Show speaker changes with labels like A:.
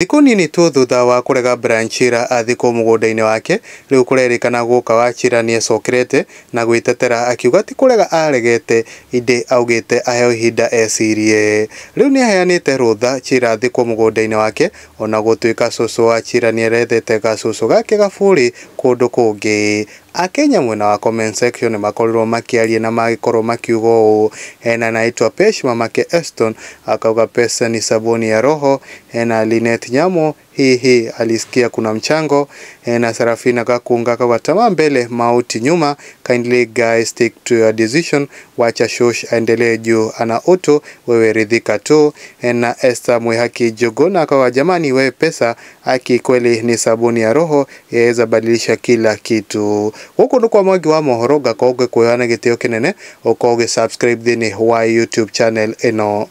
A: Thikũ nini tu thutha wa kũrega Brian Chira athikwo mũgũnda-inĩ wake, rĩu kũrerĩkana guka wa Chira nĩecokerete na gwĩtetera akiuga ti kũrega aregete ĩndĩ augĩte aheo ihinda ecirie. Rĩu nĩaheanĩte rũtha Chira athikwo mũgũnda-inĩ wake ona gũtuĩka cũcũ wa Chira nĩerethete gacũcũ gake gabũrĩ kũndũ kũngĩ. Akenya mwena wa comment section nĩmakorirwo makĩaria na magĩkorwo makiuga ũũ, hena anaitwa Pesh mamake Eston akauga pesa ni sabuni ya roho, hena Linet Nyamo hii alisikia kuna mchango, hena Sarafina Gakunga akauga tamaa mbele mauti nyuma, kindly guys stick to your decision, wacha shosh aendelee juu ana utu, wewe ridhika tu. Hena Esther Mwihaki Jogona akauga jamani, wewe pesa aki kweli ni sabuni ya roho, yaweza badilisha kila kitu. Gũkũ nĩ kwa Mwangi wa mohoro ngakorwo ngĩkuoya na gĩtĩo kĩnene ũkorwo ũgĩ subscribe thĩinĩ wa YouTube channel ĩno.